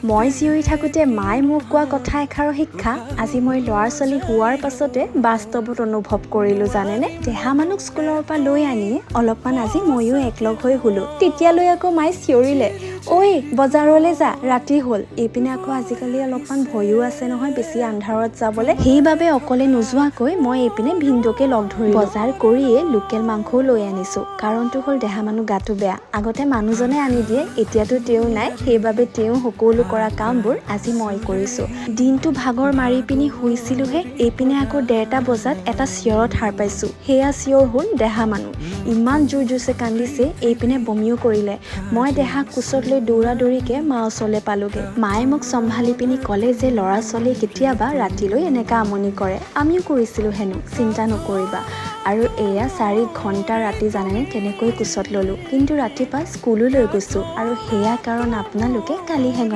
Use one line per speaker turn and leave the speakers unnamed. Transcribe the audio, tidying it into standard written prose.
মই চিঞৰি থাকোঁতে মায়ে মোক কোৱা কথা এষাৰৰ শিক্ষা আজি মই ল'ৰা ছোৱালী হোৱাৰ পাছতে বাস্তৱত অনুভৱ কৰিলোঁ, জানেনে? দেহা মানুহক স্কুলৰ পৰা লৈ আনিয়ে অলপমান আজি ময়ো একলগ হৈ শুলোঁ। তেতিয়ালৈ আকৌ মায়ে চিঞৰিলে, "ঐ, বজাৰলৈ যা, ৰাতি হ'ল।" এইপিনে আকৌ আজিকালি অলপমান ভয়ো আছে নহয় বেছি আন্ধাৰত যাবলৈ। সেইবাবে অকলে নোযোৱাকৈ মই এইপিনে ভিনদেউকে লগ ধৰি বজাৰ কৰিয়ে লোকেল মাংসও লৈ আনিছোঁ। কাৰণটো হ'ল দেহা মানুহ গাটো বেয়া। আগতে মানুহজনে আনি দিয়ে, এতিয়াতো তেওঁ নাই। সেইবাবে তেওঁ সকলো কৰা কামবোৰ আজি মই কৰিছোঁ। দিনটো ভাগৰ মাৰি পিনি শুইছিলোঁহে, এইপিনে আকৌ 1:30 বজাত এটা চিঞৰত সাৰ পাইছোঁ। সেয়া চিঞৰ হ'ল দেহা মানুহ ইমান জোৰ জোৰছে কান্দিছে, এইপিনে বমিও কৰিলে। মই দেহাক কোচত লৈ দৌৰা দৌৰিকৈ মা ওচৰলৈ পালোগৈ। মায়ে মোক চম্ভালি পিনি ক'লে যে ল'ৰা ছোৱালীয়ে কেতিয়াবা ৰাতিলৈ এনেকুৱা আমনি কৰে, আমিও কৰিছিলোঁ হেনো, চিন্তা নকৰিবা। আৰু এয়া 4 ঘণ্টা ৰাতি, জানেনে, তেনেকৈ কোচত ল'লোঁ। কিন্তু ৰাতিপুৱা স্কুলো লৈ গৈছোঁ আৰু সেয়া কাৰণ আপোনালোকে কালিহে গম